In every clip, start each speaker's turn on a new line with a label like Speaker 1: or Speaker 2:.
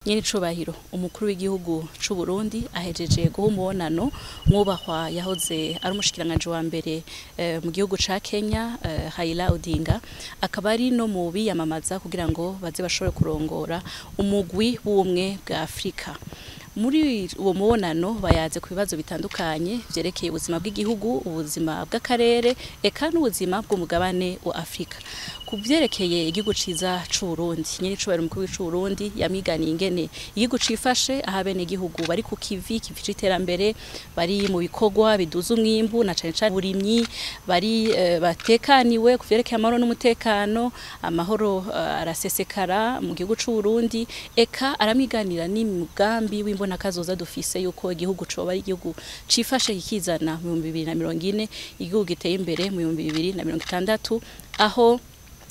Speaker 1: Nyenicubahiro umukuru w'igihugu c'u Burundi ahejeje guha umubonano mwubahwa yahoze ari umushikiranganje wa mbere mu gihugu ca Kenya, Raila Odinga, akaba ari no mu biyamamaza kugira ngo baze bashobore kurongora umugwi w'ubumwe bwa Afrika. Muri uwo mubonano bayaze ku bibazo bitandukanye vyerekeye ubuzima bw'igihugu, ubuzima bw'akarere, eka n'ubuzima bw'umugabane wa Afrika. Ku vyerekeye igihugu ciza c'u Burundi, nyenicubahiro umukuru w'igihugu c'u Burundi yamiganiye ingene igihugu cifashe, aho abenegihugu bari ku kivi, kivi c'iterambere, bari mu bikorwa biduza umwimbu na cane cane uburimyi, bari batekaniwe ku vyerekeye amahoro n'umutekano, amahoro arasesekara mu gihugu c'u Burundi, eka aramiganira n'imigambi w'imbona kazoza dufise yuko igihugu coba ari igihugu cifashe kikizana mu 2040, igihugu giteye imbere mu 2060, aho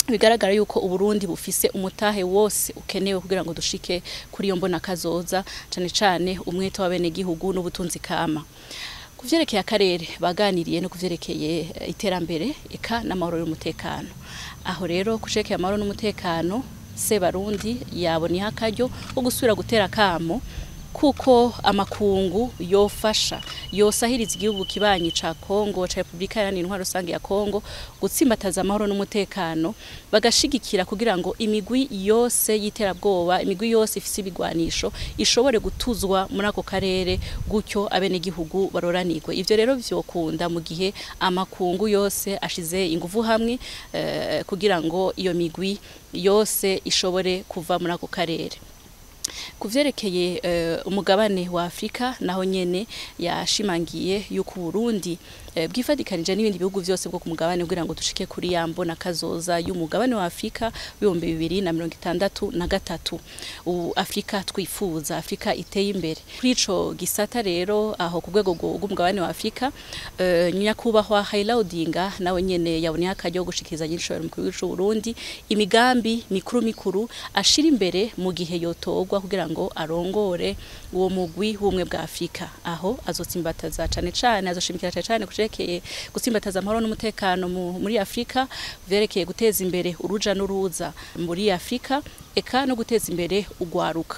Speaker 1: bigaragara yuko Uburundi bufise umutahe wose ukenewe kugira ngo dushike kuri iyo mbona kazoza, cane cane umwete w'abenegihugu n'ubutunzi kama. Kuvyerekeye akarere baganiriye no kuvyerekeye iterambere eka n'amahoro y'umutekano. Aho rero kucekeye amahoro n'umutekano, Sebarundi yabonye akaryo ko gusubira gutera kamo kuko amakungu yofasha yosahiriza igihugu kibanyi ca Kongo, ca Republika Iharanira Intwaro Rusange ya Kongo, gutsimbataza amahoro n'umutekano, bagashigikira kugira ngo imigwi yose y'iterabwoba, imigwi yose ifise ibigwanisho ishobore gutuzwa muri ako karere, gutyo abenegihugu baroranirwe. Ivyo rero vyokunda mu gihe amakungu yose ashize inguvu hamwe kugira ngo iyo migwi yose ishobore kuva muri ako karere. Kuvyerekeye umugabane wa Afrika, naho nyene yashimangiye yuko Burundi bwifadikanije n'ibindi bihugu vyose bwo ku mugabane kugira ngo dushike kuri ya mbona kazoza y'umugabane wa Afrika 2063, ubu Afrika twifuza, Afrika iteye imbere. Kuri ico gisata rero, aho ku rwego rw'umugabane wa Afrika, nyakubahwa Raila Odinga nawe nyene yabonye akaryo gushikiriza nyinshobora umukuru w'igihugu c'u Burundi imigambi mikuru mikuru ashira imbere mu gihe yotorwa kugira ngo arongore uwo mugwi w'ubumwe bwa Afrika, aho azotsimbataza cane cane, azoshimikira cane cane kucerekeye gutsimbataza amahoro n'umutekano muri Afrika, vyerekeye guteza imbere uruja n'uruza muri Afrika, eka no guteza imbere ugwaruka.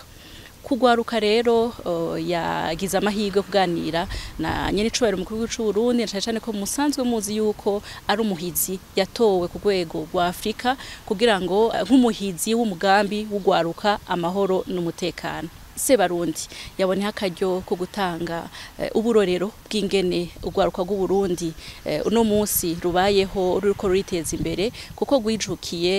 Speaker 1: Kugwaruka rero yagize amahirwe kuganira na nyenicubahiro umukuru w'igihugu c'u Burundi, cane cane ko musanzwe muzi yuko ari umuhizi yatowe ku rwego rwa Afrika kugira ngo nk'umuhizi w'umugambi w'ugwaruka, amahoro n'umutekano. Sebarundi yaboneye akaryo ko gutanga uburorero bw'ingene urwaruka rw'u Burundi uno munsi rubayeho, ruriko ruriteza imbere, kuko rwijukiye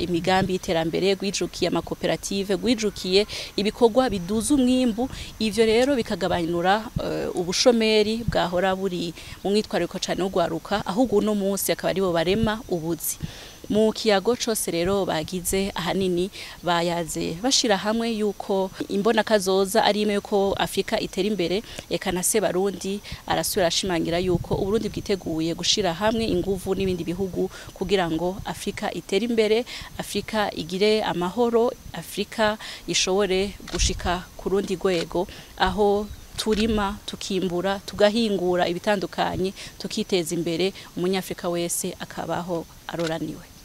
Speaker 1: imigambi y'iterambere, rwijukiye amakoperative, rwijukiye ibikorwa biduza umwimbu. Ivyo rero bikagabanura ubushomeri bwahora buri mu mwitwarariko cane w'urwaruka, ahubwo uno munsi akaba aribo barema ubuzi. Mu kiyago cose rero bagize, ahanini bayaze bashira hamwe yuko imbona kazoza ari imwe yuko Afrika itera imbere, eka na Sebarundi arasubira ashimangira yuko Uburundi bwiteguye gushira hamwe inguvu n'ibindi bihugu kugira ngo Afrika itere imbere, Afrika igire amahoro, Afrika ishobore gushika ku rundi rwego aho turima, tukimbura, tugahingura ibitandukanye, tukiteza imbere, umunyafrika wese akabaho aroraniwe.